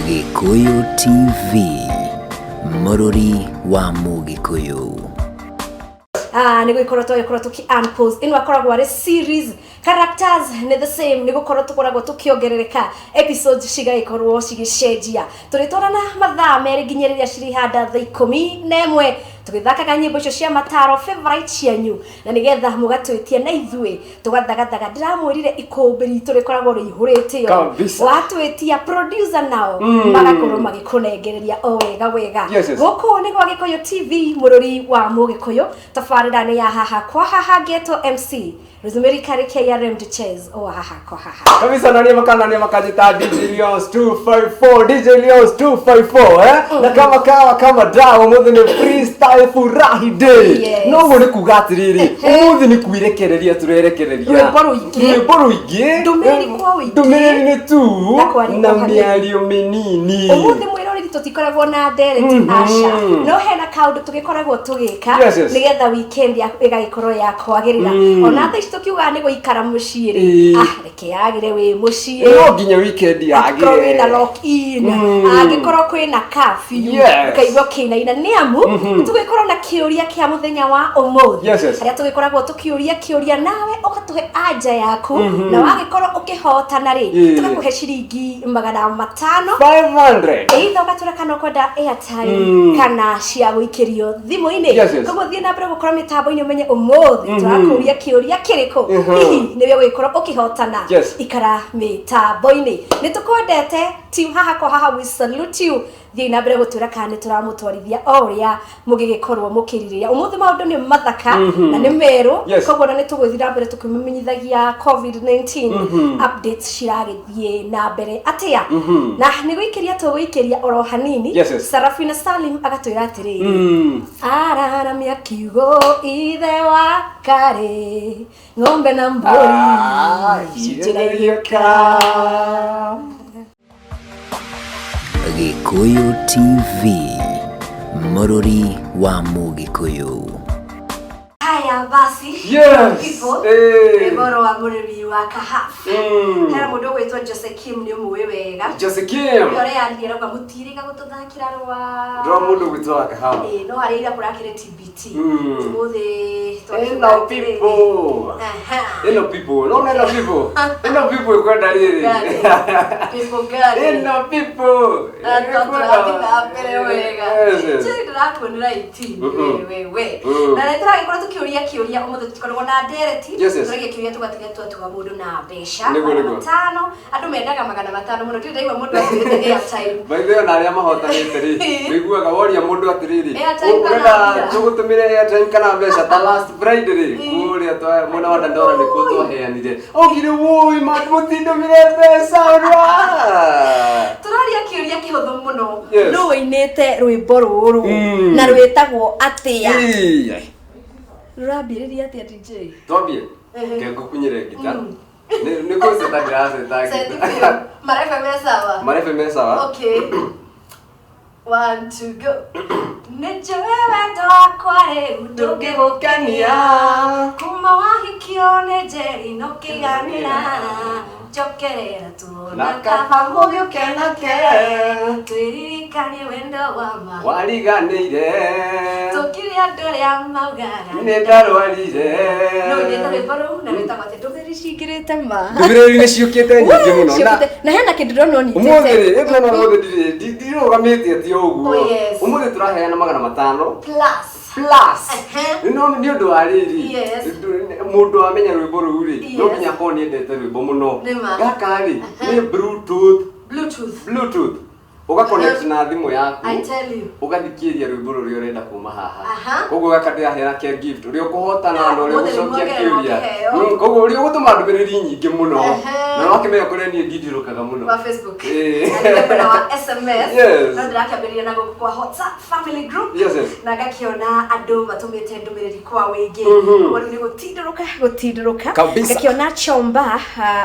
Gĩkũyũ TV, mũrũri wa Mũgĩkũyũ. Ah, nä gå ikorwo twagä tå kä unpause ä no akoragwo arä series characters nĩ the same nĩ gũkorwo tũkoragwo tũkĩongerereka episodes cigagĩkorwo cigĩcenjia. Tũrĩtwarana mathaa 2 nginya rĩrĩa cirĩhanda thaa 11 tũgĩthakaga nyĩmbo icio cia mataro favorite cianyu, na nĩgetha mũgatwĩtia na ithuĩ tũgathagathaga. Ndĩramwĩrire ikũmbĩ ritũ rĩkoragwo rĩihũrĩte. Kabisa. Watwĩtia, producer nao magakorwo magĩkũnengereria o wega wega. Yes. Gũkũ nĩ gwa Gĩkũyũ TV, mũrũri wa Mũgĩkũyũ. Tabarĩra nĩ ya Haha kwa Haha, ngetwo MC Rosemary Kari KRM Duches o haha kwa haha. Kabisa, nani makana nani makajita DJ Leons 254, DJ Leons 254, eh, na kama kawa kama dawa, umuthi ni Freestyle Furahi Day. No ũguo nĩ kuga atĩrĩrĩ, ũmũthĩ nĩ kwirekereria tũrerekereria Rwĩmbo rũingĩ. Rwĩmbo rũingĩ. Ndũmĩrĩri kwa ũingĩ. Ndũmĩrĩri nĩ tu Na kwaria na kwa hanini. mĩario mĩnini. Ũmũthĩ mwĩroreri tũtikoragwo na ndereti, aca, no hena kaũndũ tũgĩkoragwo tũgĩka nĩgetha weekend yaku ĩgagĩkorwo ya kwagĩrĩra. Ona thaa ici tũkiugaga nĩ gũikara mũciĩ rĩ, ah, reke yagĩre wĩ mũciĩ. No nginya weekend Angĩkorwo yagĩre. wĩna lock in, angĩkorwo kwĩna curfew, ũkaigua ũkĩinaina nĩ amu tũgĩkorwo na kĩũria kĩa mũthenya wa ũmũthĩ, Yes. harĩa tũgĩkoragwo tũkĩũria kĩũria nawe ũgatũhe anja yaku, na wagĩkorwo ũkĩhotana rĩ, tũgakũhe ciringi 500. 500. Either ũgatwĩra kana ũkwenda airtime kana cia gũikĩrio thimũ-inĩ. Koguo thiĩ na mbere gũkorwo mĩtambo-inĩ ũmenye ũmũthĩ tũrakũria kĩũria kĩrĩkũ, hihi nĩwe ũgĩkorwo ũkĩhotana. Ikara mĩtambo-inĩ, nĩ tũkwendete. Team Haha kwa Haha, we salute you. Thiĩ na mbere gũtwĩra kana nĩ tũramũtwarithia o ũrĩa mũgĩgĩkorwo mũkĩrirĩria. Ũmũthĩ maũndũ nĩ mathaka na nĩ merũ. Koguo na nĩ tũgũthiĩ na mbere tũkĩmũmenyithagia COVID-19 updates ciragĩthiĩ na mbere atĩa, na nĩ gũikĩria tũgũikĩria oro hanini. Sarafina Salim agatwĩra atĩrĩrĩ, araramia kiugo ithe wa karĩ ng'ombe na mbũri Ah, citiraiũka. Gĩkũyũ TV, mũrũri wa Mũgĩkũyũ. Haya basi. People, rwĩmbo rwa mũrĩmi wa Kahafu. Hena mũndũ ũgwĩtwo Jose Kim, nĩ ũmũĩ wega. Jose Kim. Ũrĩa yaria arauga mũtirĩga gũtũthakĩra rwa Rwa mũndũ gwitũ wa kahawa. Ĩĩ, no harĩa ira kũrakĩrĩ TBT. Ũmũthĩ Ĩno people. Ĩno people. No ĩno people. Ĩno people ĩkwenda rĩrĩ. People gani? Ĩno people. Tũrathiĩ na mbere wega. Yes. Njĩrĩ ndĩrakuonera 18. We we. Na nĩ tũragĩkorwo tũkĩũria kĩũria ũmũthĩ, tũtikoragwo na ndereti. Yes. Tũragia kĩũria tũgatiga twatua mũndũ na mbeca. Nĩguo, Magana nĩguo. 500. Andũ mendaga 500 mũno. Ndirĩ ndaigua mũndũ atwĩrĩte airtime. By the way, ona arĩa mahotanĩte rĩ, wĩiguaga woria mũndũ atĩrĩrĩ, Airtime kana ũrenda mbia? tũgũtũmĩre airtime kana mbeca? Ta last Friday rĩ, kũrĩa mwena wa Dandora nĩkuo twaheanire, augire, "Woi, mũtindũmĩre mbeca ra." Tũraria kĩũria kĩhũthũ mũno. Nũ ũinĩte rwĩmbo rũrũ na rwĩtagwo atĩa? Ĩĩ. Rũrambĩrĩria atĩa, DJ? Twambie ke ngũkunyĩre ngita. Nĩ kũceta ndĩraceta Seti ngita. biũ. Marebe me sawa. Marebe me sawa. Okay. One, two, go. Nĩnjũĩ wendo wakwa rĩu ndũngĩgũkenia, kuma wahikio nĩ Njeri no kĩiganĩra, njokerera tuona Na kaba kaba mũgĩũkenake twĩririkanie wendo wa ma wariganĩire tũkire andũ arĩa maugaga nĩ ndarwarire. No nĩta rwĩmbo rũu na rwĩtagwo atĩ ndũmĩrĩri cingĩrĩte ma. Ndũmĩrĩri nĩ ciũkĩte nyingĩ mũno na Ciũkĩte. Na hena kĩndũ ndĩrona ũmũthĩ ũnyitĩte. rĩ, ĩndĩrona ũmũthĩ ndirũgamĩte atĩ o ũguo. Oh, yes. Ũmũthĩ tũraheana 500 Plus. Plus. No nĩ ũndũ wa rĩrĩ, mũndũ amenya rwĩmbo rũu rĩ, no nginya akorwo nĩ endete rwĩmbo mũno. Nĩ ma. Gaka rĩ nĩ Bluetooth. Bluetooth. Bluetooth ũgaconnect na thimũ yaku, I tell you. Ũgathikĩrĩria rwĩmbo rũrĩa ũrenda kuma haha. Koguo gaka ndĩraheana ke gift, ũrĩa ũkũhotana na ũrĩa Ũmũthĩ ũgũcokia nĩmuongererwo kĩũria. kĩheo. Koguo ũrĩa ũgũtũma ndũmĩrĩri nyingĩ mũno, na wakĩmenya kũrĩa niĩ ndindirũkaga mũno. Wa Facebook. Ĩĩ. Na nĩ mwena wa SMS. No ndĩrakĩambĩrĩria na gũkũ kwa WhatsApp family group. Yes. Na ngakĩona andũ matũmĩte ndũmĩrĩri kwa wĩingĩ. Ũguo rĩu nĩ gũtindũrũka gũtindũrũka. Kabisa. Ngakĩona Chomba,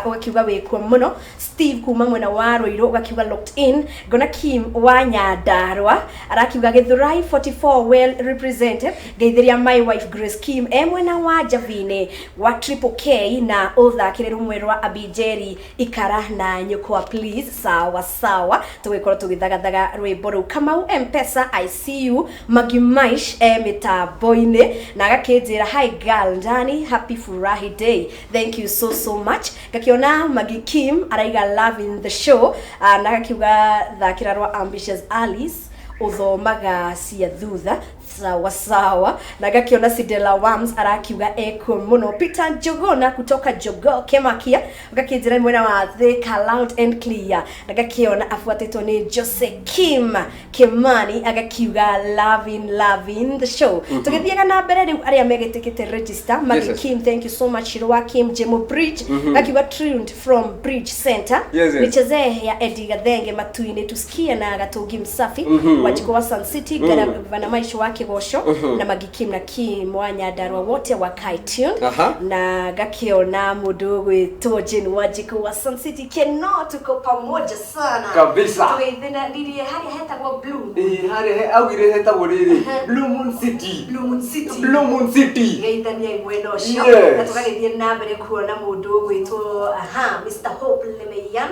ũgakiuga wĩkuo mũno. Steve kuma mwena wa Ruiru ũgakiuga locked in. Ngona Kim wa Nyandarua arakiuga Githurai 44 well represented. Ngeithiria my wife Grace Kim e mwena wa Javine wa Triple K na uthakire rumwe rwa Abijeri ikara na nyukwa please. Sawa sawa, tũgĩkorwo tũgĩthagathaga rwĩmbo rũu. Kamau Mpesa, I see you. Magimaish e mĩtambo-inĩ na agakĩnjĩra hi girl ndani, happy furahi day, thank you so so much. Ngakiona Magi Kim araiga loving the show, na agakiuga thakĩra rwa Ambitious Alice uthomaga cia thutha. Sawa sawa. Na ngakiona Sidela Wams arakiuga eko muno. Peter Njuguna kutoka Jogoo Kemakia gakinjira mwena wa Thika loud and clear, na ngakiona afuatĩtwo nĩ Jose Kim Kimani agakiuga loving loving the show. Tũgĩthiaga na mbere rĩu arĩa megĩtĩkĩte register. Maggie Kim, thank you so much. Shirwa Kim Jemo Bridge akiuga tuned from Bridge Center. Nichezee ya Eddie Gathenge matuine tusikie na Gatungi Msafi Wajiko wa Sun City, Gavana Maisha wa Kigosho na Maggie Kim na Kim wa Nyandarua wote wa Kai Tune. Na gakiona mundu gwitwo Jane Wajiko wa Sun City keno, tuko pamoja sana kabisa. Tũgĩthina ririe harĩa hetagwo Blue. Harĩa augire hetagwo rĩrĩ Blue Moon City. Blue Moon City. Blue Moon City. Geithania mwena ũcio. Na tũgagĩthiĩ na mbere kuona mũndũ ũgwĩtwo aha Mr Hope Lemeian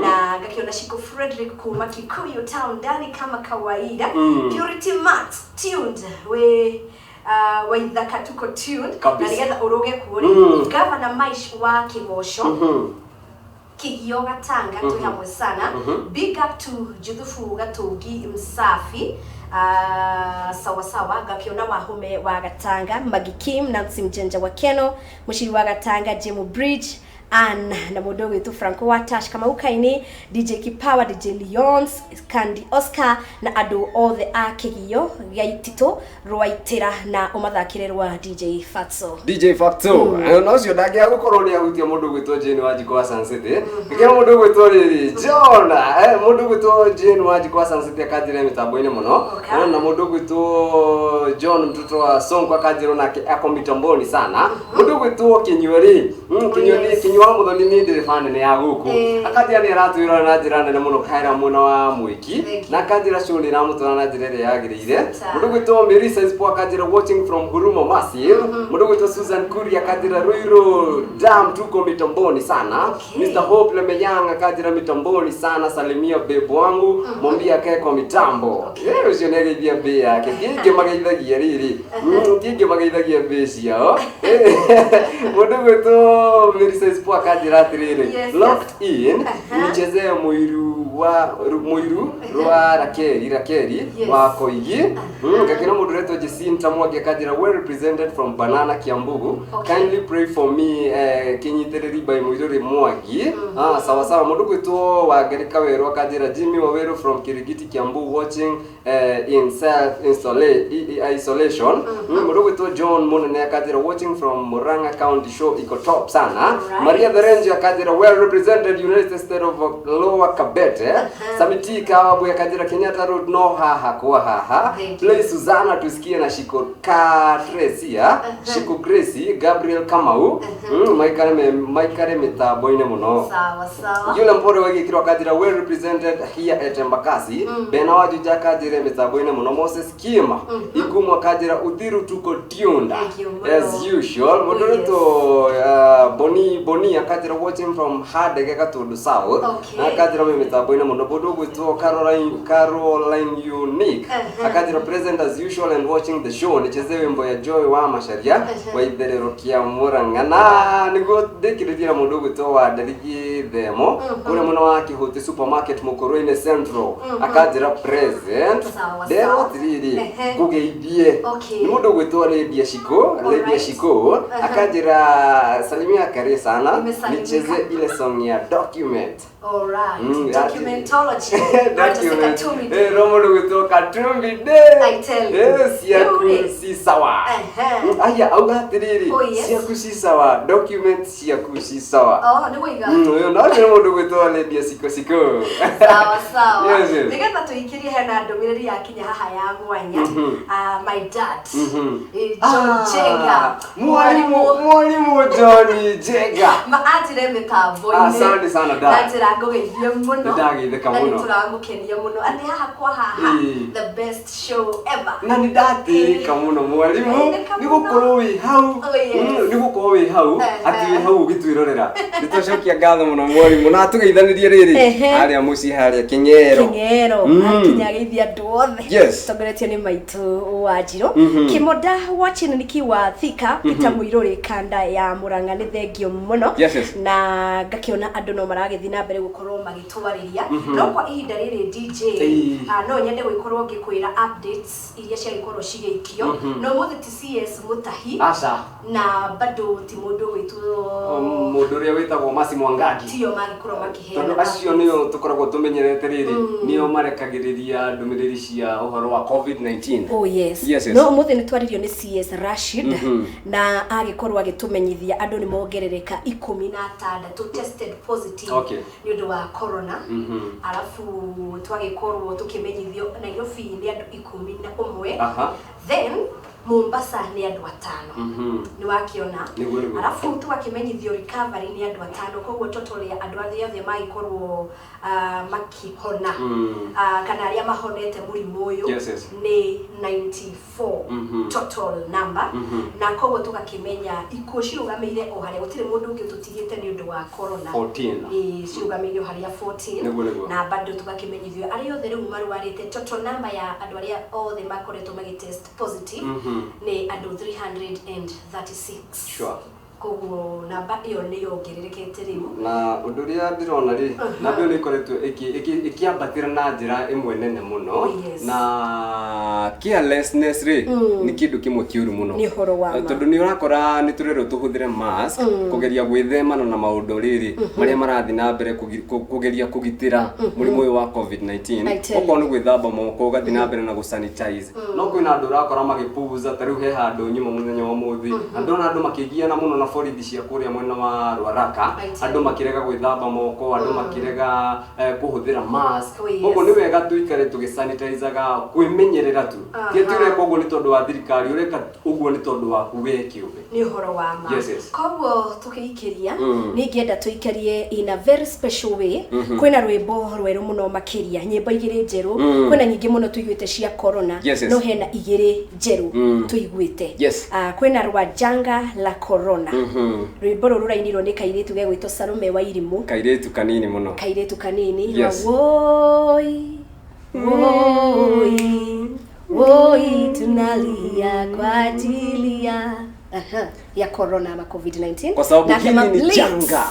na ngakiona Shiko Frederick kuma Kikuyu town ndani kama kawaida. Purity Max tuned we waithaka tuko tuned na nigetha uruge kuo rĩ Governor Maish wa Kigosho Kigio Gatanga turi hamwe sana. Big up to Juthufu Gatungi Msafi. Sawa sawa. Ngakiona Wahume wa Gatanga, Maggie Kim, Nancy Mjenja wa Keno, Mushiri wa Gatanga, Jemu Bridge Ann na mũndũ ũgwĩtwo Franco wa Tash Kamau Kaini, DJ Kipawa, DJ Leons, Candy Oscar na andũ othe a Kĩgio gĩa Itito Rwaitĩra na ũmathakĩre rwa DJ Fatso. DJ Fatso. Na ũcio ndangĩaga gũkorwo nĩ ahutia mũndũ ũgwĩtwo Jane Wanjikũ wa Sun City. Ngĩkĩra mũndũ ũgwĩtwo rĩrĩ John, mũndũ ũgwĩtwo Jane Wanjikũ wa Sun City akanjĩra mĩtambo-inĩ mũno. Na mũndũ ũgwĩtwo John mtoto wa Sonko akanjĩra nake ako mitamboni sana. Mũndũ ũgwĩtwo Kinyua rĩ, Kinyua nĩ Kinyua wa Muthoni nĩ ndereba nene ya gũkũ. Akanjĩra nĩ aratwĩrora na njĩra nene mũno kaera mwena wa Mwiki. Na akanjĩra show nĩ ĩramũtwara na njĩra ĩrĩa yagĩrĩire. Mũndũ ũgwĩtwo Melissa Ispo akanjĩra watching from Huruma Massive. Mũndũ ũgwĩtwo Susan Kuria akanjĩra Ruiru Dam tuko mitamboni sana. Mr Hope Lemeyang akanjĩra mitamboni sana, salimia babe wangu, mwambie akae kwa mitambo. Yeye ũcio nĩ ageithia mbĩ yake. Kĩngĩ mageithagia rĩrĩ. Kĩngĩ mageithagia mbĩ ciao. Mũndũ ũgwĩtwo Melissa Ispo akanjĩra atĩrĩrĩ, locked in nichezee mũiru wa mũiru rwa Rakeri wa Koigi. Ngakĩona mũndũ ũretwo Jacinta Mwangi akanjĩra well represented from Banana Kiambugu. Kindly pray for me kĩnyitĩrĩri by Mũirũrĩ Mwangi. Sawa sawa. Mũndũ ũgwĩtwo Wangerĩ Kawerũ akanjĩra Jimmy Waweru from Kirigiti Kiambu watching in self isolation. Mũndũ ũgwĩtwo John Munene akanjĩra watching from Murang'a County, show iko top sana. Maria Therenji akanjĩra well represented United States of Lower Kabete. Samiti Kawabu akanjĩra Kenyatta Road no haha kwa haha. Play Susanna tusikie na Shiko Katresia, Shiko Gracie, Gabriel Kamau. Maikare mitambo-inĩ mũno. Sawa sawa. Yule mpore wagĩkĩrwo akanjĩra well represented here at Embakasi. Bena wa Juja akanjĩra mitambo-inĩ mũno. Moses Kima Igumu akanjĩra Uthiru tuko tuned as usual. Mũndũ ũretwo Boni akanjĩra watching from Hadege Gatundu South. Na akanjĩra mitambo-inĩ mũno. Mũndũ ũgwĩtwo Caroline Unique akanjĩra present as usual and watching the show. Nicheze wimbo ya Joy wa Macharia wa itherero kia Murang'a. Na nĩguo ndĩkĩrĩrie na mũndũ ũgwĩtwo wa Nderigi Themo kũrĩa mwena wa Kĩhũti supermarket Mũkũrũ-inĩ Central akanjĩra present. Nderwo atĩrĩrĩ ngũgeithie nĩ mũndũ ũgwĩtwo Lydia Shiko akanjĩra salimia kare sana, nicheze ile song ya document. Alright. Documentology. Document. Romo gwĩtwo Katumbi Day. I tell you. Ciaku ci sawa. Aya auga atĩrĩrĩ, ciaku ci sawa, document ciaku ci sawa. Nĩ wĩiga. Ũyũ no nĩ mũndũ gwĩtwo Lydia Siko Siko. Sawa sawa. Nĩgetha tũikĩrie hena ndũmĩrĩri yakinya haha ya mwanya. My dad. John Jenga. Mwalimu John Jenga. Ma anjĩre mĩtambo-inĩ. Asante sana dad. Na njĩra Ngũgeithie mũno. Nĩndageithĩka Na mũno. nĩtũramũkenia mũno. Atĩ haha kwa haha, Ĩĩ. the best show ever. Na nĩ ndatĩĩka mũno mwarimũ Ndatĩĩka nĩ gũkorwo wĩ hau. Oh, yes. Nĩ gũkorwo wĩ hau, atĩ wĩ hau ũgĩtwĩrorera. Nĩ twacokia ngatho mũno mwarimũ, na tũgeithanĩrie rĩrĩ harĩa mũciĩ, harĩa Kĩng'ero. Kĩng'ero. Akinya ageithia andũ othe. Tongoretio nĩ maitũ wa Njirũ. Kĩmonda watching nikiwa Thika, Peter Mũirũrĩ, kanda ya Mũrang'a, nĩ thengio mũno. Yes. Na ngakĩona andũ no maragĩthiĩ na mbere gũkorwo magĩtwarĩria, no kwa ihinda rĩrĩ, DJ, no nyende gũgĩkorwo ngĩkwĩra updates iria ciagĩkorwo cigĩikio, no ũmũthĩ ti CS Mũtahi Aca. na bado ti mũndũ ũgwĩtwo Mũndũ ũrĩa wĩtagwo Masi Mwangangi. Tio magĩkorwo makĩheana Tondũ acio nĩo tũkoragwo tũmenyerete rĩrĩ, nĩo marekagĩrĩria ndũmĩrĩri cia ũhoro wa COVID-19. Oh yes. Yes. No ũmũthĩ nĩ twaririo nĩ CS Rashid, na agĩkorwo agĩtũmenyithia andũ nĩ mongerereka 16 tested positive nĩ ũndũ wa corona. Arabu twagĩkorwo tũkĩmenyithio Nairobi nĩ andũ 11. Then Mombasa nĩ andũ 5. Nĩ wakĩona? Nĩguo. Arabu tũgakĩmenyithio recovery nĩ andũ 5, koguo total ya andũ arĩa othe magĩkorwo makĩhona, kana arĩa mahonete mũrimũ ũyũ, nĩ 94 total number. Na koguo tũgakĩmenya ikuũ cirũgamĩire o harĩa, gũtirĩ mũndũ ũngĩ tũtigĩte nĩ ũndũ wa corona. 14. Ĩĩ, cirũgamĩire o harĩa 14. Nĩguo. Na bado tũgakĩmenyithio arĩa othe rĩu marwarĩte, total number ya andũ arĩa othe makoretwo magĩtest positive nĩ andũ 336. Koguo namba ĩyo nĩ yongererekete rĩu. Na ũndũ ũrĩa ndĩrona rĩ, namba ĩyo nĩ ĩkoretwo ĩkĩambatĩra na njĩra ĩmwe nene mũno. Oh, yes. Na carelessness rĩ, nĩ kĩndũ kĩmwe kĩũru mũno. Nĩ ũhoro wa ma. Tondũ nĩ ũrakora nĩ tũrerwo tũhũthĩre mask kũgeria gwĩthemana na maũndũ rĩrĩ marĩa marathiĩ na mbere kũgeria kũgitĩra mũrimũ ũyũ wa COVID-19. I tell you. Okorwo nĩ gwĩthamba moko, ũgathiĩ na mbere na gũsanitize, no kwĩna andũ ũrakora magĩpuza. Ta rĩu he handũ nyuma mũthenya wa ũmũthĩ, na ndona andũ makĩgiana mũno na borithi cia kũrĩa mwena wa Rwaraka. I tell Andũ you. makĩrega gwĩthamba moko, andũ makĩrega kũhũthĩra mask. Oh, yes. Koguo nĩ wega tũikare tũgĩsanitizaga, kwĩmenyerera tu. Ti atĩ ũreka ũguo nĩ tondũ wa thirikari, ũreka ũguo nĩ tondũ waku we kĩũmbe. Nĩ ũhoro wa ma. Yes. Koguo tũkĩikĩria, nĩ ingĩenda tũikarie in a very special way. Kwĩna rwĩmbo rwerũ mũno makĩria, nyĩmbo igĩrĩ njerũ. Kwĩna nyingĩ mũno tũiguĩte cia corona, no hena igĩrĩ njerũ tũiguĩte. Kwĩna rwa Janga la Corona. Rwĩmbo rũrũ rũrainirwo nĩ kairĩtu gegwĩtwo Salome wa Irimũ. Kairĩtu kanini mũno. Kairĩtu kanini. Woi woi woi, tunalia kwa ajili ya ya corona ama COVID-19. Kwa sababu Nake hili ni Mablinks. janga.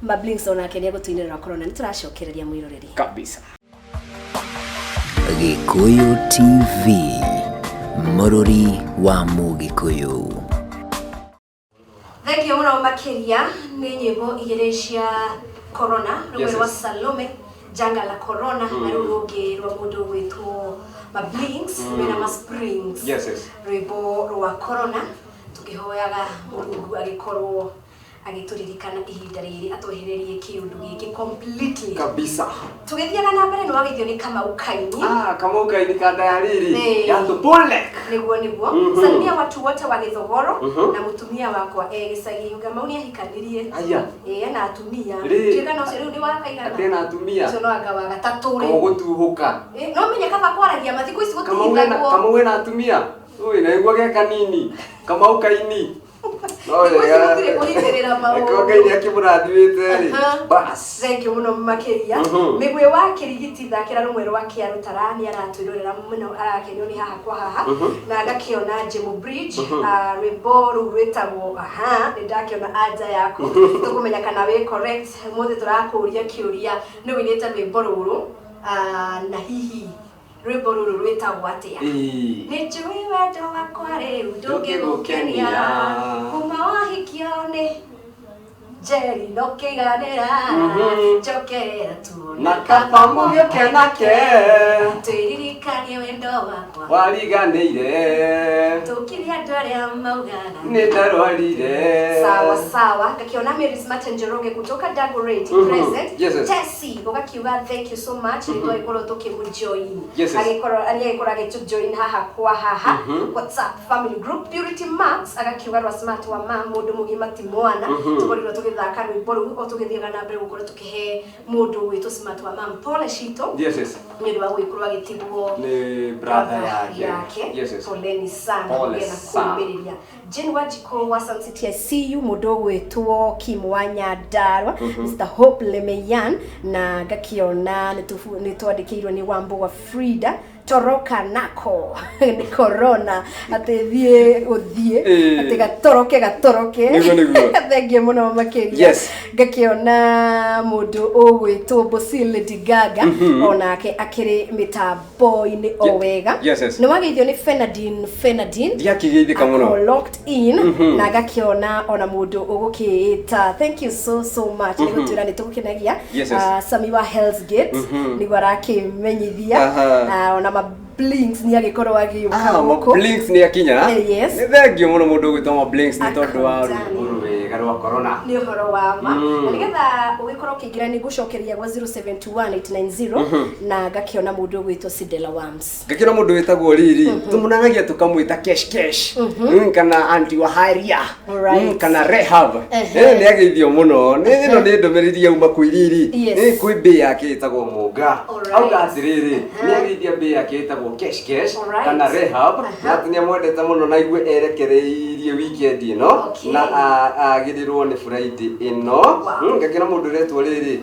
Mablinks onake nĩ egũtũinĩra corona. Nĩ tũracokereria mwĩroreri. Kabisa. Gĩkũyũ TV, mũrũri wa Mũgĩkũyũ. Thengio mũno makĩria nĩ nyĩmbo igĩrĩ cia corona, rũmwe rwa Salome, Janga la Corona, na rũu rũngĩ rwa mũndũ ũgwĩtwo Mablinks mena ma Springs, rwĩmbo rwa corona, tũkĩhoyaga Mũrungu agĩkorwo agĩtũririkana ihinda rĩrĩ, atwehererie kĩũndũ gĩkĩ completely. Kabisa. Tũgĩthiaga na mbere, nĩ wageithio nĩ Kamau Kaini. Ah, Kamau Kaini, kanda ya riri ya Tupulek. Nĩguo. Salimia watu wote wa Gĩthogoro na mũtumia wakwa e gĩcagi. Kamau nĩ ahikanirie. Aya. Ĩĩ, ena atumia. Rĩ. Tuĩka na ũcio rĩu nĩ wa kaigana? Atena atumia. Ũcio no anga wa gatatũ rĩ. Kogutuhuka. Ĩ, no menye kaba kwaragia mathikũ ici Kamau wena gũtihithagwo. Kamau wena atumia. Ui, naigua ge kanini. Kamau Kaini. No Thikũ ici gũtirĩ kũhithĩrĩra maũndũ. Eko Ngai nĩakĩmũrathimĩte rĩ. Bas. Thank you mũno makĩria. Mĩgwĩ wa kĩrigiti, thakĩra rũmwe rwa kĩarũtara, nĩ aratwĩrorera mũno, arakenio nĩ haha kwa haha. Na ngakĩona Jemo Bridge, rwĩmbo rũu rwĩtagwo aha, nĩ ndakĩona anja yaku, tũkũmenya kana wĩ correct. Ũmũthĩ tũrakũria kĩũria, nĩ wĩinĩte rwĩmbo rũrũ, na hihi rwĩmbo rũrũ rwĩtagwo atĩa? Ĩĩ. Nĩ njũĩ wendo wakwa rĩu ndũngĩgũkenia, kuma wahikio nĩ Njeri no kĩiganĩra, njokerera tuona Na kaba mũgĩkenake. Twĩririkanie wendo wakwa Wariganĩire. Tũkirie andũ arĩa maugaga Nĩ ndarwarire. Sawa sawa, ngakiona Mary Smart Njoroge kutoka Dagoretti present. Yes. Tessie ugakiuga thank you so much, nĩ twagĩkorwo tũkĩmũjoin. Yes. Agĩkorwo nĩ agĩkorwo agĩtũjoin haha kwa haha WhatsApp family group. Purity Max agakiuga rwa Smart wa ma mũndũ mũgima ti mwana, tũkorirwo tũgĩthaka. Tũgĩthaka rwĩmbo rũu o tũgĩthiaga na mbere gũkorwo tũkĩhe mũndũ wĩtũ Smart wa Mam pole citũ nĩ ũndũ wa gũgĩkorwo agĩtigwo Nĩ brother yake. Yake. Yes. Poleni sana. Pole Kũgĩa na sana. kũũmĩrĩria. Jane Wanjikũ wa Sun City ICU, mũndũ ũgwĩtwo Kim wa Nyandarua, Mr Hope Lemeyan, na ngakĩona nĩ twandĩkĩirwo nĩ Wambo wa Frida, toroka nako nĩ corona, atĩ thiĩ ũthiĩ, atĩ gatoroke gatoroke. Nĩguo, nĩguo. Thengiũ mũno makĩria. Ngakĩona mũndũ ũgwĩtwo Bosil Lady Gaga onake akĩrĩ mĩtambo-inĩ o wega. Nĩ wageithio nĩ Fenadin Fenadin. Ndiakĩgeithĩka mũno. Ako locked in, na ngakĩona ona mũndũ ũgũkĩĩta, thank you so so much nĩ gũtwĩra nĩ tũgũkenagia. Yes. Sami wa Hell's Gate nĩguo arakĩmenyithia. Ona ma blinks nĩ agĩkorwo agĩũka gũkũ. Blinks nĩ akinya. Yes. Nĩ thengio mũno mũndũ ũgwĩtwo ma Blinks nĩ tondũ wa Akondani. rwĩmbo rwega rwa corona. Nĩ ũhoro wa ma. Na nĩgetha ũgĩkorwo ũkĩingĩra nĩ ngũcokeria gwa 0721 890, na ngakĩona mũndũ ũgwĩtwo Sidela Wams. Ngakĩona mũndũ wĩtagwo riri tũmunanagia tũkamwĩta Kesh Kesh, kana anti wa Haria, kana Rehab. Nĩ ageithio mũno. Nĩ ĩno nĩ ndũmĩrĩri yauma kwĩ riri. Kwĩ mbĩ yake ĩtagwo Mũnga. Auga atĩrĩrĩ, nĩ ageithia mbĩ yake ĩtagwo Kesh Kesh kana Rehab, na atĩ nĩ amwendete mũno na igue erekereirie weekend ĩno na agĩrĩrwo nĩ Friday ĩno. Ngakĩona mũndũ ũretwo rĩrĩ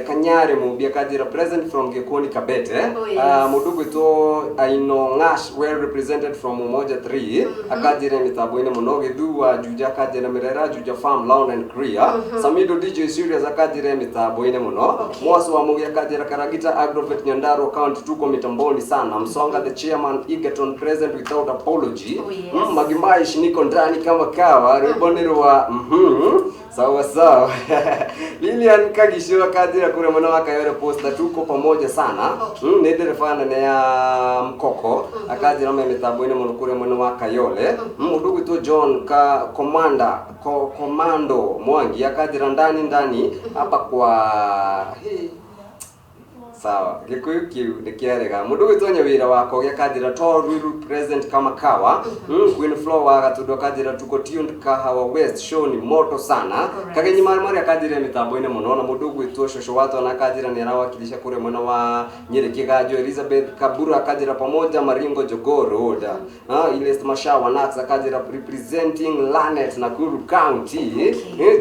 Kanyarĩ Mũmbi akanjĩra present from Gĩkũni Kabete. Ah, mũndũ ũgwĩtwo Aino Ngash, well represented from Umoja 3, akanjĩra mĩtambo-inĩ mũno. Gĩthu wa Juja akanjĩra Mĩrera Juja Farm, loud and clear. Samido DJ Serious akanjĩra mĩtambo-inĩ mũno. Mwasu wa Mugi akanjĩra Karagita Agrovet Nyandarua County, tuko mitamboni sana. Msonga the chairman Egerton, present without apology. Magimaish niko ndani kama kawa, rwĩmbo nĩ rwa sawa sawa. Lilian Kagisho akanjĩra kũrĩa mwena wa Kayole Posta, tuko pamoja sana. Nĩ ndereba nene ya Mkoko akanjĩra me mĩtambo-inĩ mũno kũrĩa mwena wa Kayole. Mũndũ ũgwĩtwo John ka Commander Komando Mwangi akanjĩra ndani ndani hapa kwa Hii. Sawa, gĩkũyũ kĩu nĩ kĩarega. Mũndũ ũgwĩtwo Nyawĩra wakwa gĩakanjĩra to Ruiru present kama kawa. Queen Flo wa Gatundu akanjĩra tuko tuned Kahawa West, show ni moto sana. Kagenyi Marmari akanjĩra mĩtambo-inĩ mũno, na mũndũ ũgwĩtwo Shosho Watwana akanjĩra nĩ arawakilisha kũrĩa mwena wa Nyĩrĩ Kĩganjo. Elizabeth Kabura akanjĩra pamoja Maringo Jogoo Road. Ilest Mashawa Nax akanjĩra representing Lanet, Nakuru County.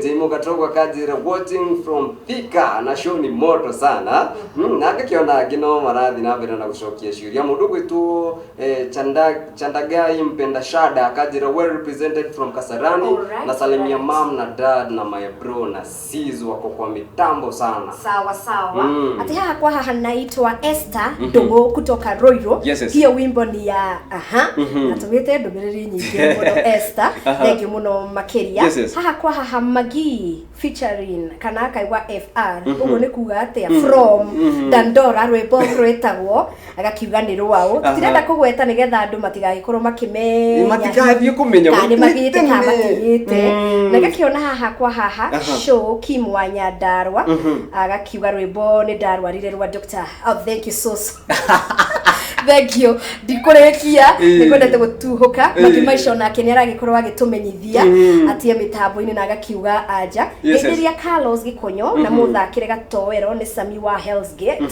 Jaimo Gatogo akanjĩra watching from Thika na show ni moto sana. Na ngakĩona angĩ no marathiĩ na mbere na gũcokia ciũria. Mũndũ ũgwĩtwo Chandagai Mpenda Shada akanjĩra well represented from Kasarani, na salimia mam na dad na my bro na sis wako kwa mitambo sana. Sawa sawa. Ati haha kwa haha naitwa Esther Ndũng'ũ kutoka Ruiru. Hiyo wimbo ni ya aha. Natũmĩte ndũmĩrĩri nyingĩ mũno Esther. Thank you mũno makĩria. Haha kwa haha Magi featuring kana akaigua FR, ũguo nĩ kuga atĩa, from Dandora, rwĩmbo rwĩtagwo agakiuga nĩ rwaũ. Tũtirenda kũgweta nĩgetha andũ matigagĩkorwo makĩmenya. Matigathiĩ kũmenya. Kana nĩ magĩte kana Tene. matigĩte. Na ngakĩona haha kwa haha show Kim wa Nyandarua agakiuga rwĩmbo nĩ ndarwarire rwa Dr. Oh, thank you so so thank you, ndikũrĩkia. Nĩngwendete gũtuhũka. Makĩmaica onake nĩ aragĩkorwo agĩtũmenyithia atie mĩtambo-inĩ na agakiuga anja. Ngeithĩria Carlos Gĩkonyo na mũthakĩre gatoero nĩ Sami wa Hell's Gate,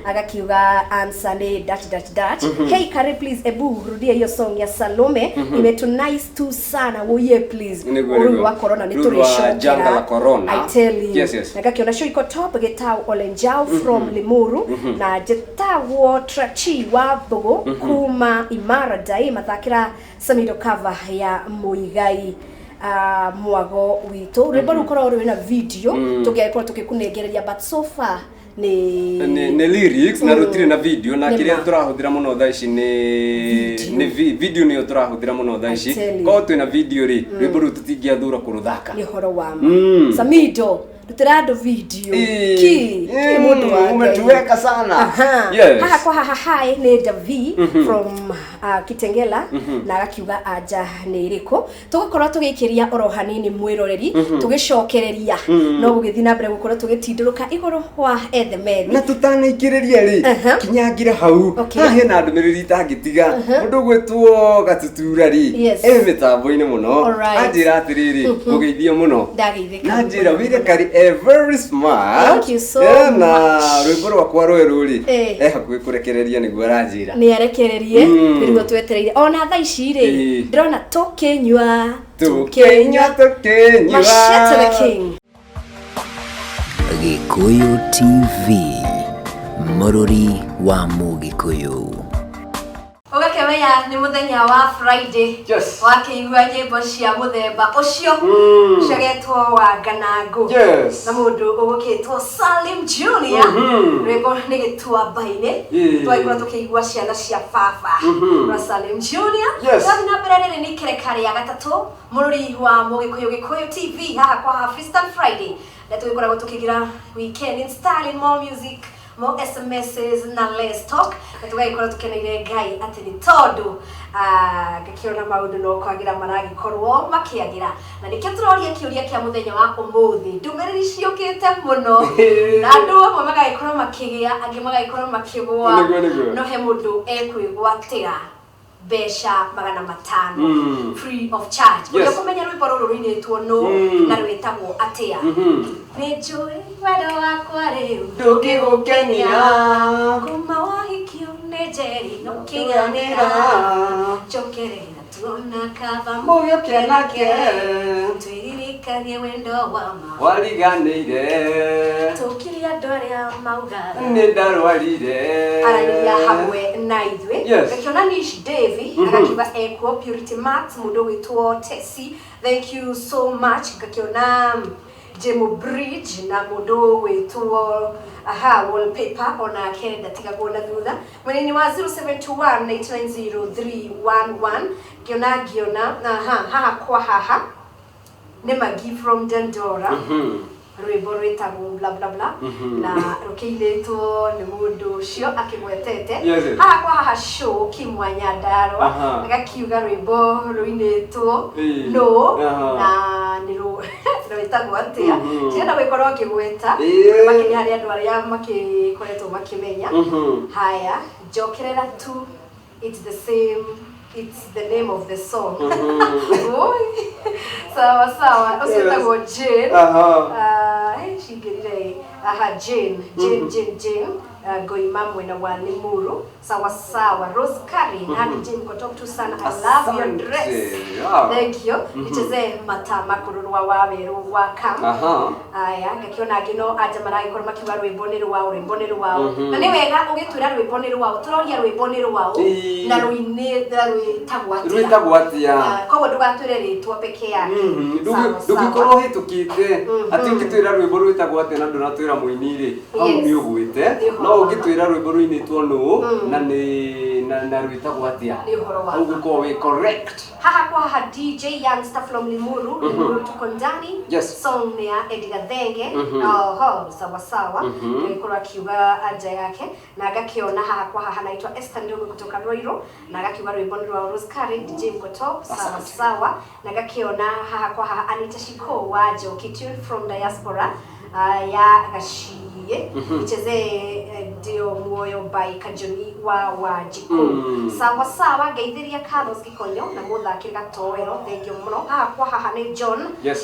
agakiuga answer nĩ dash dash dash. Hey Kare, please ebu rudia hiyo song ya Salome, imetu nice tu sana, woye please. Nĩguo, Ũrũrũ nĩguo. wa corona nĩ Rũrũ rwa janga la tũrĩcokera. corona. I tell you. Yes. Na ngakiona show iko top, gĩtau Olenjau from Limuru, na njĩtagwo Trachi wa Mbũgũ kuma Imara Dai, mathakĩra Samido cover ya Muigai, mwago witũ, rwĩmbo rũu korwo rwĩna video tũngĩagĩkorwo tũgĩkũnengereria, but so far nĩ Nĩ lyrics na rũtirĩ na video, na Nĩ kĩrĩa ma. tũrahũthĩra mũno thaa ici nĩ Video. nĩ video nĩyo tũrahũthĩra mũno thaa ici. I tell you. Korwo twĩna video rĩ, rwĩmbo rũu tũtingĩathura kũrũthaka. Nĩ ũhoro wa ma. Samido Rutĩra andũ video ki ki mũndũ wa Ngai. Umetuweka sana. Aha. Yes. Haha kwa haha hi nĩ Davi from Kitengela na agakiuga anja nĩ ĩrĩkũ. Tũgũkorwo tũgĩikĩria oro hanini mwĩroreri, tũgĩcokereria no gũgĩthiĩ na mbere gũkorwo tũgĩtindũrũka igũrũ wa ethemethi. Na tutanaikĩrĩria rĩ, kinyangire hau. Haha hena ndũmĩrĩri itangĩtiga. Mũndũ ũgwĩtwo Gatutura rĩ, e mĩtambo-inĩ mũno. Anjĩra atĩrĩrĩ, ngũgeithie mũno. Ndageithĩka. Na njĩra wĩre kari e very smart. Thank you so Na much. rwĩmbo rwakwa rwerũ rĩ, e hakuhĩ kũrekereria nĩguo aranjĩra. Nĩ arekererie, nĩguo twetereire ona thaa ici rĩ, ndĩrona tũkĩnyua. Tũkĩnyua, tũkĩnyua. Machete the King. Gĩkũyũ TV, mũrũri wa Mũgĩkũyũ. Ũgakĩmenya nĩ mũthenya wa Friday. Yes. Wakĩigua nyĩmbo cia mũthemba ũcio ciagetwo wa Nganangũ. Yes. Na mũndũ ũgũkĩtwo Salim Junior. Rwĩmbo nĩ gĩtuamba-inĩ. Twagĩkorwo tũkĩigua ciana cia baba rwa Salim Junior. Yes. Twathiĩ na mbere, rĩrĩ nĩ ikereka rĩa gatatũ, mũrũri wa Mũgĩkũyũ, Gĩkũyũ TV, haha kwa haha Freestyle Friday, na tũgĩkoragwo tũkĩgira weekend in style, more music, more SMSs na less talk, na tũgagĩkorwo tũkeneire Ngai atĩ nĩ tondũ ngakĩona maũndũ no kwagĩra maragĩkorwo makĩagĩra, na nĩkĩo tũroria kĩũria kĩa mũthenya wa ũmũthĩ. Ndũmĩrĩri ciũkĩte mũno na andũ amwe magagĩkorwo makĩgĩa, angĩ magagĩkorwo makĩgũa. Nĩguo, nĩguo. No he mũndũ ekwĩgwatĩra mbeca 500 free of charge. Ũrĩa kũmenya rwĩmbo rũrũ rũinĩtwo nũ na rwĩtagwo atĩa. Nĩ njũĩ wendo wakwa rĩu ndũngĩgũkenia, kuma wahikio nĩ Njeri no kĩganĩra, njokerera tuona kaba mũgĩkenake, twĩririkanie wendo wa ma wariganĩire, tũkirie andũ arĩa maugaga nĩ ndarwarire. Aranĩria hamwe na ithuĩ. Yes. Ngakĩona Nish Davy agakiuga ekuo, Purity Max, mũndũ ũgwĩtwo Tesi, thank you so much. Ngakĩona Jemo Bridge na mũndũ ũgwĩtwo aha Wallpaper, onake ndatigagwo na thutha, mwena-inĩ wa 0721890311. Ngĩona aha haha kwa haha nĩ Magi from Dandora, rwĩmbo rwĩtagwo bla bla bla na rũkĩinĩtwo nĩ mũndũ ũcio akĩgwetete. Yes. Haha kwa haha show Kimwa Nyandarua agakiuga rwĩmbo rũinĩtwo no na nĩ rwĩtagwo atĩa, tirenda gũgĩkorwo akĩgweta, makĩria harĩ andũ arĩa makĩkoretwo makĩmenya. Haya, njokerera tu, it's the same, it's the name of the song. Oi. Sawa sawa, ũcio wĩtagwo Jane. Cingĩrire aha Jane, Jane, Jane, Jane, ngoima mwena wa Limuru. Sawa sawa. Rose Curry na DJ mko tu sana, I love your Asante. dress. Thank you. Nicheze matama kũrũrwa wa werũ wa kam. Aya, ngakĩona angĩ no anja maragĩkorwo makiuga rwĩmbo nĩ rwao, rwĩmbo nĩ rwao, na nĩ wega ũgĩtwĩra rwĩmbo nĩ rwao. Tũroria rwĩmbo nĩ rwao na rũinĩ na rwĩtagwo atĩa. Rwĩtagwo atĩa. Koguo ndũgatwĩre rĩtwa peke yake. Sawa, sawa. Ndũngĩkorwo ũhĩtũkĩte atĩ ũngĩtwĩra rwĩmbo rwĩtagwo atĩa na ndũnatwĩra mũini rĩ, hau Yes. nĩ ũgwĩte. Nĩ ũhoro No wa ma. ũngĩtwĩra rwĩmbo rũinĩtwo nũ na nĩ na rwĩtagwo atĩa, Nĩ ũhoro wa hau ma. gũkorwo wĩ correct. Haha kwa haha DJ Youngster from Limuru, Limuru tuko ndani. Yes. Song ni ya Eddie Gathenge. Oho, sawa sawa. Agĩkorwo akiuga anja yake na agakĩona haha kwa haha naitwa Esther Ndogo kutoka Ruiru na agakiuga rwĩmbo nĩ rwa Rose Curry, DJ mko top. Sawa. Asante. Sawa. Na agakĩona haha kwa haha Anita Shiko wa Njoki tune from diaspora ya Gachie, icheze ndio muoyo by Kajoni wa Wanjikũ. Sawa sawa. Ngeithĩria Carlos Gikonyo na mũthakĩri gatoero, thank you mũno. Haha kwa haha nĩ John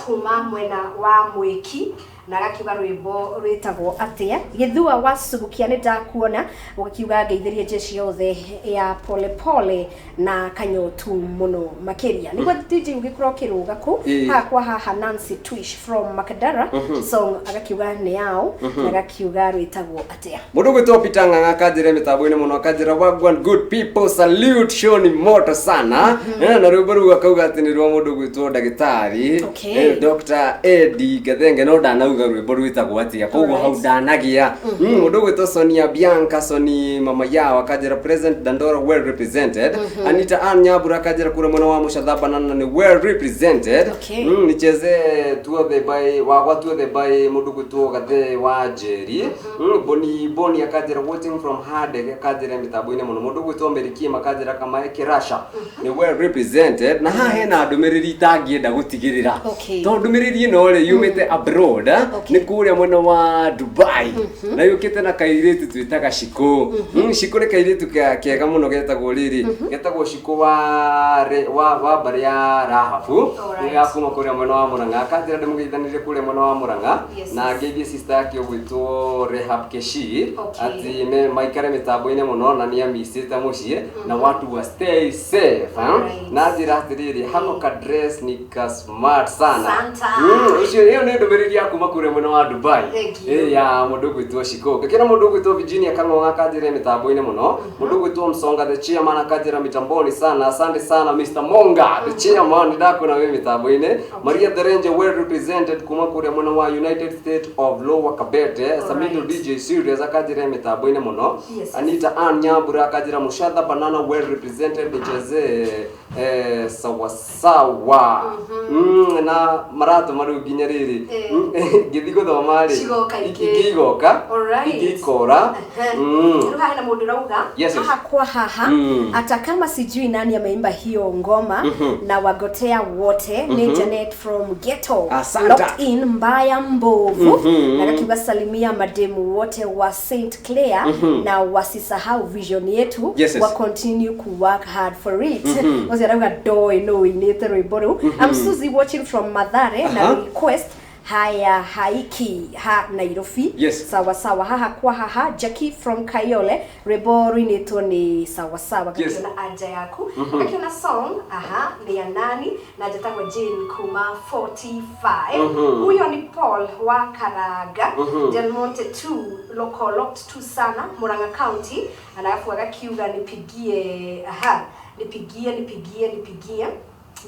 kuma mwena wa Mwĩki na agakiuga rwĩmbo rwĩtagwo atĩa. Gĩthua wa Subukia, nĩ ndakuona ũgakiuga ngeithĩrie jeshi yothe ya pole pole na kanyotu mũno makĩria, nĩguo DJ ũgĩkorwo ũkĩrũga kũ. Haha kwa haha Nancy Twish from Makadara, song agakiuga nĩ yao na agakiuga rwĩtagwo atĩa. Mũndũ gwĩtwo Peter Ng'ang'a akanjĩra mĩtambo-inĩ mũno, akanjĩra wagwan good people, salute, show ni moto sana. Na rwĩmbo rũu akauga atĩ nĩ rwa mũndũ gwĩtwo ndagĩtarĩ Dr. Eddie Gathenge, no ndanauga Ndũrauga rwĩmbo rwĩtagwo atĩa, koguo hau ndanagia. Mũndũ ũgwĩtwo Sonia Bianca Soni mama yao akanjĩra present Dandora well represented. Anita Ann Nyambura akanjĩra kũrĩa mwena wa Mũcatha Banana nĩ well represented. Nicheze tuothe by wagwa tuothe by mũndũ ũgwĩtwo Gathe wa Njeri. Boni Boni akanjĩra watching from Handege, akanjĩra mĩtambo-inĩ mũno. Mũndũ ũgwĩtwo Merikim akanjĩra Kamae Kirasha nĩ well represented. Na haha hena ndũmĩrĩri itangĩenda gũtigĩrĩra, tondũ ndũmĩrĩri ĩno rĩ yumĩte abroad, nĩ kũrĩa mwena wa Dubai, na yũkĩte na kairĩtu twĩtaga Shiko. Shiko nĩ kairĩtu kega mũno, getagwo rĩrĩ, getagwo Shiko wa mbarĩ ya Rahabu. Nĩ ya kuma kũrĩa mwena wa Murang'a. Akanjĩra ndĩmũgeithanĩrie kũrĩa mwena wa Murang'a na ngeithie sister yake ũgwĩtwo Rehab Keshi, atĩ maikare mĩtambo-inĩ mũno na nĩ amicĩte mũciĩ na watu wa stay safe, eh? Na njĩra atĩrĩrĩ, hako ka dress ni ka smart sana. Santa. Ũcio ĩyo nĩ ndũmĩrĩri ya kuma kũrĩa mwena wa Dubai. Thank you. Ya mũndũ ũgwĩtwo Shiko. Ngakĩona mũndũ ũgwĩtwo Virginia Kang'ong'a akanjĩra mĩtambo-inĩ mũno. Mũndũ ũgwĩtwo Msonga the chairman akanjĩra mitamboni sana, asante sana Mr. Monga the chairman, ndakuona wĩ mĩtambo-inĩ. Maria Therenje well represented kuma kũrĩa mwena wa United States of Lower Kabete. Samido DJ Serious akanjĩra mĩtambo-inĩ mũno. Anita Ann Nyambura akanjĩra Mushatha Banana well represented, nichezee sawasawa. Na maratũma rĩu nginya rĩrĩ ngĩthiĩ gũthoma rĩ, Cigoka ingĩ. Ingĩ igoka, ingĩ ikora. Rĩu haha hena mũndũ ũrauga Yes. haha kwa haha, hata kama sijui nani ameimba hiyo ngoma, na wagotea wote ni Janet from ghetto. Asante. Locked in mbaya mbovu, na kakiuga salimia mademu wote wa St Clair na wasisahau vision yetu, wa continue ku work hard for it. Ũcio arauga ndoĩ no ũinĩte rwĩmbo rũu. I'm Suzy watching from Mathare na request haya haiki ha Nairobi. Sawa sawa. Haha kwa haha, Jackie from Kayole, rwĩmbo rũinĩtwo nĩ sawa sawa. Gakiona anja yaku, gakiona song aha nĩ ya nani, na njatagwo Jane kuma 45. Huyo ni Paul wa Karaga, Del Monte 2 local locked 2 sana Murang'a County, alafu agakiuga nipigie, aha, nipigie, nipigie, nipigie,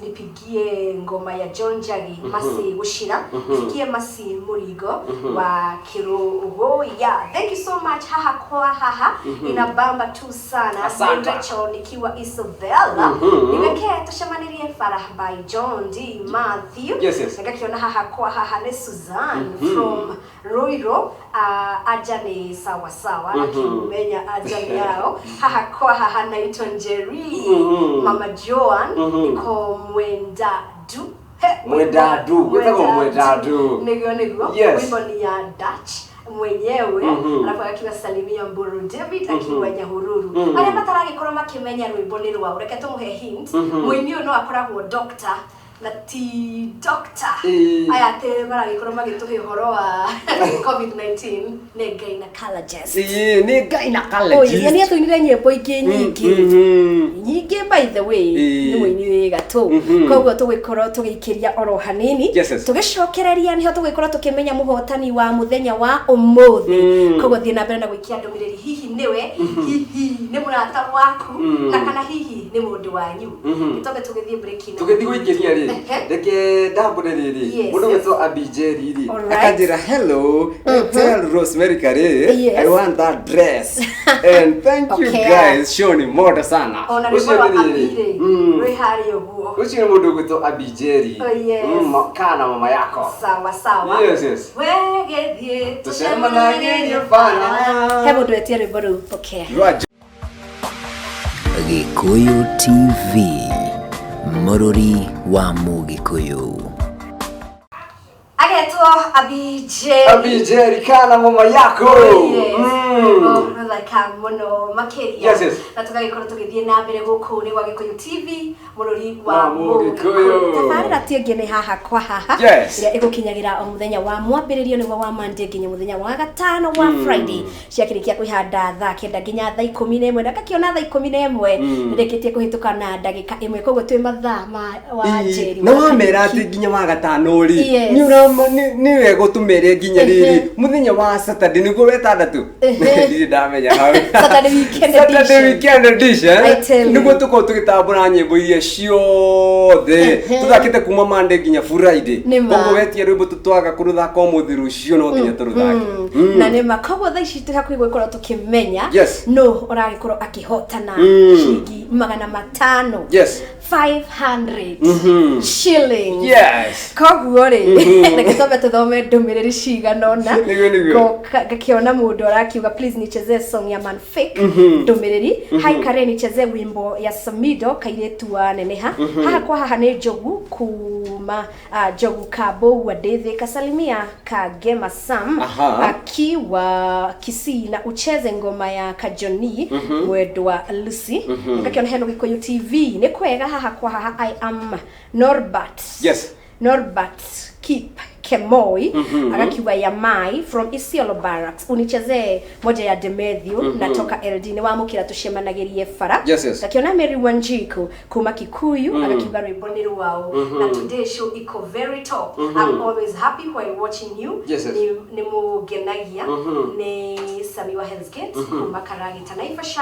nipigie ngoma ya John Njagi Masi Gushira, fikie Masi Murigo wa Kirugoya. Thank you so much. Haha kwa haha, inabamba tu sana. Asante. Ni Rachel nikiwa Isabella, niweke tushamanirie Farah by John D Matthew. Ngakiona haha kwa haha nĩ Suzanne from Ruiru, aja nĩ sawa sawa, akimenya aja nĩ yao. Haha kwa haha naitwa Njeri, Mama Joan, niko Mwendadu. He, Mwendadu, gwĩtagwo Mwendadu. Nĩguo, nĩguo. Wimbo ni ya Dutch mwenyewe, alafu akiwa salimia Mburu David akiwa Nyahururu. Arĩa mataragĩkorwo makĩmenya rwĩmbo nĩ rwao, reke tũmũhe hint. Mũini ũyũ no akoragwo doctor na ti doctor aya atĩ maragĩkorwo magĩtũhe ũhoro wa COVID-19, nĩ gynecologist. Ĩĩ, nĩ Oh, yes, gynecologist. na nĩ atũinire nyĩmbo ingĩ nyingĩ nyingĩ, by the way. Nĩ mũini wĩ gatũ. Koguo tũgĩkorwo tũgĩikĩria oro hanini, tũgĩcokereria nĩho tũgĩkorwo tũkĩmenya mũhotani wa mũthenya wa ũmũthĩ. Koguo thiĩ na mbere na gũikia ndũmĩrĩri, hihi nĩwe, hihi nĩ mũrata waku, na kana hihi nĩ mũndũ wanyu. Nĩtwambe tũgĩthiĩ break ĩno. Tũgĩthiĩ gũikĩria rĩ, reke ndambũre rĩrĩ. Mũndũ gwĩtwo Abijeri rĩ, akanjĩra hello, tell Rosemary Kare I want that dress and thank you guys, show ni moto sana. Ona Ũcio rwĩmbo rwa nĩ rĩrĩ. Abirĩ rwĩ harĩa ũguo. Ũcio nĩ mũndũ ũgwĩtwo Abijeri. Oh, yes. Kana mama yako. Sawa sawa. Yes. Wegethie. Tũcemanagĩrie bara. He mũndũ wetie rwĩmbo rũu, pokea. Rwa Gĩkũyũ TV, mũrũri wa Mũgĩkũyũ. Agetwo Abijeri. Abijeri kana mama yako. Yes, rwĩmbo rũthaka mũno makĩria. Yes. Na tũgagĩkorwo tũgĩthiĩ na mbere gũkũ nĩ gwa Gĩkũyũ TV, mũrũri wa Wa Mũgĩkũyũ. Tabarĩra ti ĩngĩ nĩ haha kwa haha, ĩrĩa ĩgũkinyagĩra o mũthenya wa mwambĩrĩrio nĩguo wa Monday nginya mũthenya wa gatano wa Friday, ciakĩrĩkia kwĩhanda thaa 9 nginya thaa 11, na ngakĩona thaa 11 nĩrĩkĩtie kũhĩtũka na ndagĩka 1, koguo twĩ mathaa ma wa Njeri Na wa wamera Kariuki. atĩ nginya wa gatano rĩ, nĩ wega ũtũmere nginya rĩrĩ mũthenya wa Saturday nĩguo wetandatũ. Ndirĩ ndamenya. Tũgũkinyia hau. Saturday weekend Saturday edition. weekend edition. I tell you. Nĩguo tũkorwo tũgĩtambũra nyĩmbo iria ciothe tũthakĩte kuma Monday nginya Friday. Nĩ ma. Koguo wetia rwĩmbo tũtwaga kũrũthaka ũmũthĩ, rũciũ no nginya tũrũthake. Na nĩ ma, koguo thaa ici tũhakuhĩ gũgĩkorwo tũkĩmenya no ũragĩkorwo akĩhotana ciringi 500. 500 shillings. Koguo rĩ, reke twambe tũthome ndũmĩrĩri cigana ũna. Nĩguo, nĩguo. Ngakiona mũndũ arakiuga, "Please nichezee song ya Manfake." Ndũmĩrĩri, "Hi Karen, nichezee wimbo ya Samido, Kairĩtu wa Neneha." Haha kwa haha nĩ Njogu kuma Njogu Kamboua Ndĩthĩ kasalimia Kagema Sam akiwa Kisii na ucheze ngoma ya Kajoni, Mwendwa Lucy. Ngakiona, "Hello Gikuyu TV, nĩ kwega haha kwa haha. I am Norbert Norbert Kip Kemoi," agakiuga, "Yamai from Isiolo Barracks, unichezee moja ya Demethiu, natoka LD." Nĩ wamũkĩra, tũcemanagirie bara. Ngakiona Mary Wanjiku kuma Kikuyu agakiuga rwĩmbo nĩ rwao na today show iko very top. "I'm always happy while watching you." Nĩ mũngenagia. Nĩ Sami wa Hell's Gate kuma Karagita Naivasha.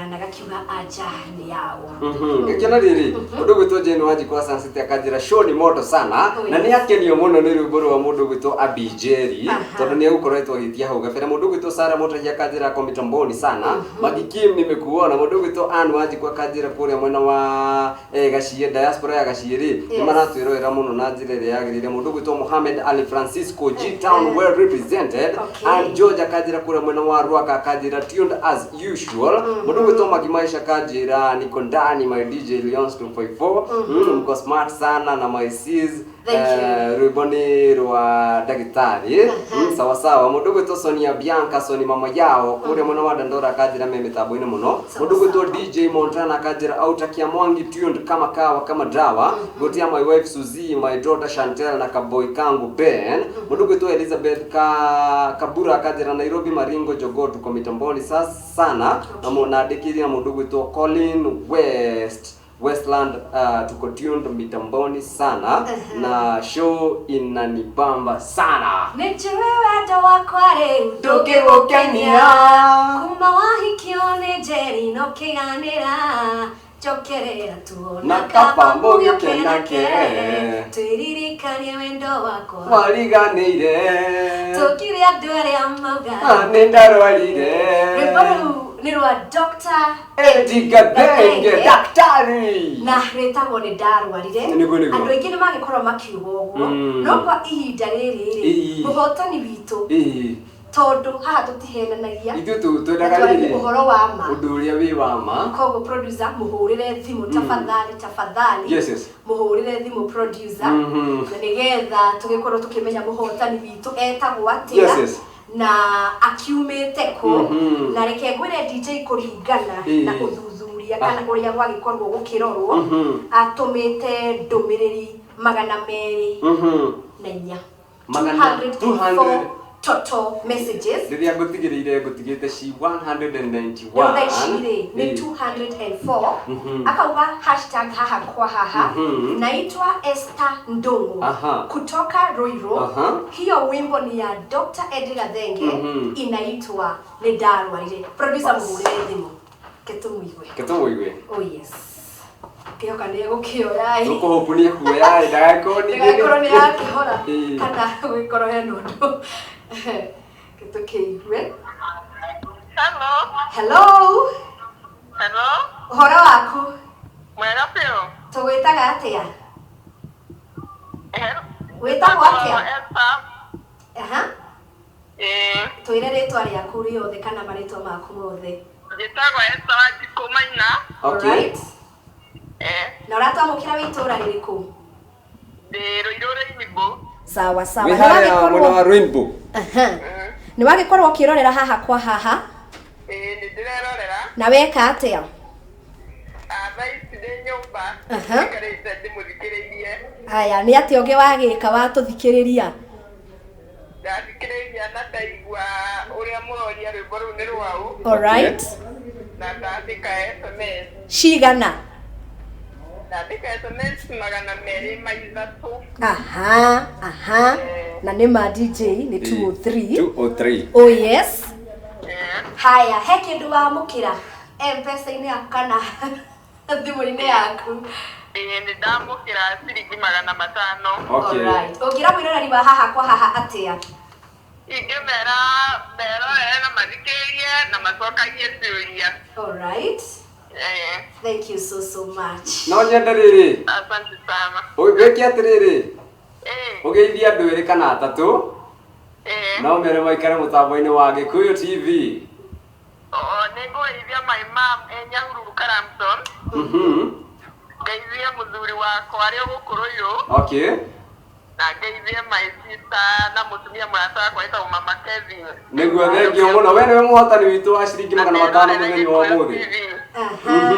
Na gakiuga anja nĩ yao. Ngĩkĩona rĩrĩ, mũndũ ũgwĩtwo Jane Wanjikũ wa Sunset akanjĩra show ni moto sana na nĩ akenio mũno nĩ rwĩmbo rwa mũndũ ũgwĩtwo Abijeri tondũ nĩ egũkoretwo agĩtia hau gabere. Mũndũ ũgwĩtwo Sara Mũtahi akanjĩra ako mitamboni sana. Magi Kim, nimekuona. Mũndũ ũgwĩtwo Ann Wanjikũ akanjĩra kũrĩa mwena wa Gaciĩ, diaspora ya Gaciĩ rĩ, nĩ maratwĩrorera mũno na njĩra ĩrĩa yagĩrĩire. Mũndũ ũgwĩtwo Mohamed Ali Francisco, G Town well represented. And George akanjĩra kũrĩa mwena wa Rwaka, akanjĩra tuned as usual. Mũndũ ũgwĩtwo Magi Maisha akanjĩra niko ndani, my DJ Leons 254, mko smart sana na my sis. Thank you. Rwĩmbo nĩ rwa ndagĩtarĩ. Sawa sawa. Mũndũ ũgwĩtwo Sonia Bianca, Soni mama yao, kũrĩa mwena wa Dandora akanjĩra me mĩtambo-inĩ mũno. Sawa Mũndũ ũgwĩtwo sawa. DJ Montana akanjĩra autakia Mwangi tuned kama kawa kama dawa. Gotia my wife Suzy, my daughter Chantel na kaboy kangu Ben. Mũndũ ũgwĩtwo Elizabeth ka Kabura akanjĩra Nairobi Maringo Jogoo tuko mitamboni sasa sana na mũnandĩkĩria na mũndũ ũgwĩtwo Colin West Westland, tuko tuned mitamboni sana na show inanibamba sana. Nĩnjũĩ wendo wakwa rĩu ndũngĩgũkenia. Kuma wahikio nĩ Njeri no kĩganĩra njokerera tuona na kaba mũgĩkenake. Twĩririkanie wendo wakwa wariganĩire tũkire andũ arĩa mauga Ah, nĩ ndarwarire. Rwĩmbo rũu nĩ rwa Dr. Eddie Gathenge, daktari, na rwĩtagwo Nĩ Ndarwarire. Nĩguo, nĩguo. Andũ aingĩ nĩ magĩkorwo makiuga ũguo, no kwa ihinda rĩrĩ rĩ, mũhotani witũ, tondũ haha tũtihenanagia, ithuĩ twendaga twaragia rĩrĩ ũhoro wa ma, ũndũ ũrĩa wĩ wa ma. Koguo producer, mũhũrĩre thimũ tafadhali, tafadhali. Yes. Mũhũrĩre thimũ producer na nĩgetha tũgĩkorwo tũkĩmenya mũhotani witũ etagwo atĩa na akiumĩte kũ. Na reke ngwĩre DJ, kũringana na ũthuthuria kana ũrĩa gwagĩkorwo gũkĩrorwo, atũmĩte ndũmĩrĩri 204. Magana 204 total messages. Rĩrĩa ngũtigĩrĩire ngũtigĩte ci 191. Rĩu thaa ici rĩ nĩ 204. Akauga hashtag haha kwa haha, "Naitwa Esther Ndungu kutoka Ruiru. Hiyo wimbo ni ya Dr. Eddie Gathenge, inaitwa Nĩ Ndarwarire." Producer, mũhũrĩre thimũ ketũmũigue. Ketũmũigue. Oh yes, kĩhoka nĩ egũkĩoya ĩ. Tũkũhũpu nĩ ekuoya ĩ, ndagakorwo ningĩ Ndĩgakorwo nĩ yakĩhora kana gũgĩkorwo hena ũndũ ketũkĩigue. Hello. Hello. Hello. Ũhoro waku? Mwega biũ. Tũgwĩtaga atĩa? Hello. Wĩtagwo atĩa? Esther. Aha. Ĩĩ. Twĩre rĩtwa rĩaku rĩothe kana marĩtwa maku mothe. Njĩtagwo Esther Wanjikũ Maina. Alright. Eh, Na ũratwamũkĩra wĩ itũũra rĩrĩkũ? Ndĩ Rũirũ Rainbow. Sawa sawa. Wĩ Nĩ harĩa mwena wa wagĩkorwo Rainbow. Aha. Nĩ wagĩkorwo ũkĩrorera haha kwa haha? Ĩĩ, nĩ ndĩrerorera. Na weka atĩa? Ah, thaa ici ndĩ nyũmba. Njikarĩte ndĩmũthikĩrĩirie. Aya, nĩ atĩa ũngĩ wagĩka watũthikĩrĩria? Ndathikĩrĩria na ndaigua ũrĩa mũroria rwĩmbo rũu nĩ rwaũ Alright. na ndandĩka SMS. Cigana? Ndandĩka SMS 203. Aha, aha. Na nĩ ma DJ nĩ 203. 203. Oh yes. Haya, he kĩndũ wamũkĩra M-Pesa-inĩ yaku kana thimũ-inĩ yaku? Ĩĩ, nĩ ndamũkĩra ciringi 500. Okay. Alright. Ũngĩra mwĩroreri wa haha kwa haha atĩa? Ingĩmera merorere na mathikĩrĩrie na macokagie ciũria. Alright. Eh, Thank you so so much. No nyende rĩrĩ, asante sana. wĩke atĩrĩrĩ, Eh, ũgeithie andũ erĩ kana atatũ, eh. no mere maikare mũtambo-inĩ wa Gĩkũyũ TV. Oo, nĩ ngũgeithia my mom e Nyahururu Karamton. Ngeithie mũthuri wakwa arĩ o gũkũ Rũirũ. Okay. Na ngeithie my sister na mũtumia mũrata wakwa wĩtagwo Mama Kevin. Nĩguo, thengio mũno. We nĩwe mũhotani witũ wa ciringi 500 mũthenya wa ũmũthĩ. Aha.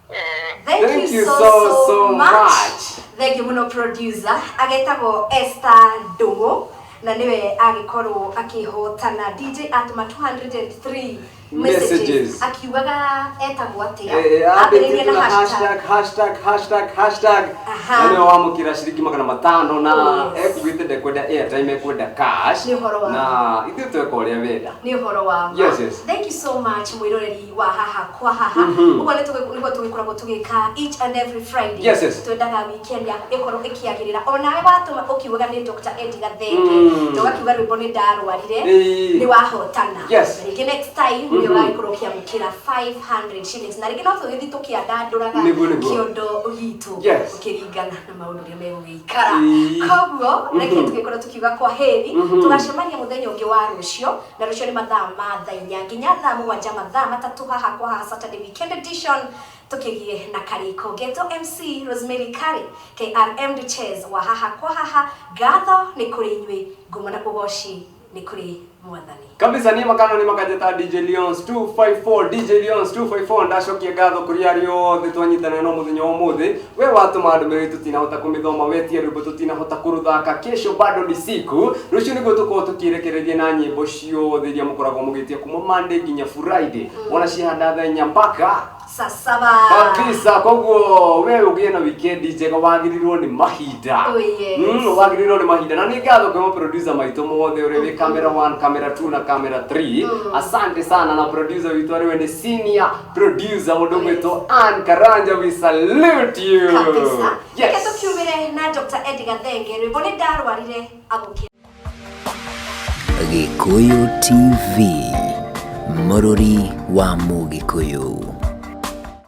Eh, Thank, Thank you you so, so, so, so much. much. Thank you muno producer agetagwo Esther Ndung'u na niwe agikorwo akihotana. DJ atuma 203 messages, Messages. akiugaga etagwo atia? Eh, Ambĩrĩirie ambĩtie na hashtag. hashtag hashtag hashtag hashtag. Aha. Na nĩwe wamũkĩra ciringi 500 na Oh, yes. ekugĩte ndekwenda airtime, ekwenda cash. Nĩ ũhoro wa na ithuĩ tweka ũrĩa wenda. Nĩ ũhoro wa ma. Yes. Thank you so much mwĩroreri wa haha kwa haha. Ũguo nĩguo tũgĩkoragwo tũgĩka each and every Friday. Yes. Twendaga weekend yaku ĩkorwo ĩkĩagĩrĩra. Onawe watũma ũkiugaga nĩ Dr. Eddie Gathenge, na ũgakiuga rwĩmbo nĩ ndarwarire, nĩ wahotana. Yes. Na rĩngĩ next time nĩ ũgagĩkorwo ũkĩamũkĩra 500 shillings, na rĩngĩ no tũgĩthiĩ tũkĩandandũraga Nĩguo. kĩondo gitũ ũkĩringana na maũndũ ũrĩa megũgĩikara. Koguo reke tũgĩkorwo tũkiuga kwa heri, tũgacemania mũthenya ũngĩ wa rũciũ, na rũciũ nĩ mathaa ma thaa 4 nginya thaa 7, mathaa 3 haha kwa haha, Saturday weekend edition, tũkĩgie na Kariko Geto MC Rosemary Kari KRM Duches wa haha kwa haha. Ngatho nĩ kũrĩ inyuĩ, ngumo na ũgoci nĩ kũrĩ mwathani. Kabisa, niĩ makano nĩ makanjĩta DJ Leons 254, DJ Leons 254. Ndacokia ngatho kũrĩ arĩa othe twanyitanĩra no mũthenya wa ũmũthĩ. We watũma ndũmĩrĩri tũtinahota kũmĩthoma, wetia rwĩmbo tũtinahota kũrũthaka, kesho bado ni siku. Rũciũ nĩguo tũkorwo tũkĩrekereria na nyĩmbo ciothe iria mũkoragwo mũgĩtia kuma Monday nginya Friday, wona cihanda thaa 4 mpaka saa 7 kabisa. Koguo we ũgĩe na weekend njega, wagĩrĩirwo nĩ mahinda. Oh, yes. Wagĩrĩirwo nĩ mahinda. Na nĩ ngatho kwĩ producer maitũ mothe, ũrĩa wĩ camera 1, camera 2 na camera 3, asante sana. Na producer witũ arĩwe nĩ senior producer mũndũ Oh, yes. ũgwĩtwo Ann Karanja, we salute you. Kabisa. Yes. Reke tũkiumĩre na Dr. Eddie Gathenge, rwĩmbo nĩ ndarwarire, amũkĩra. Gĩkũyũ TV, mũrũri wa Mũgĩkũyũ.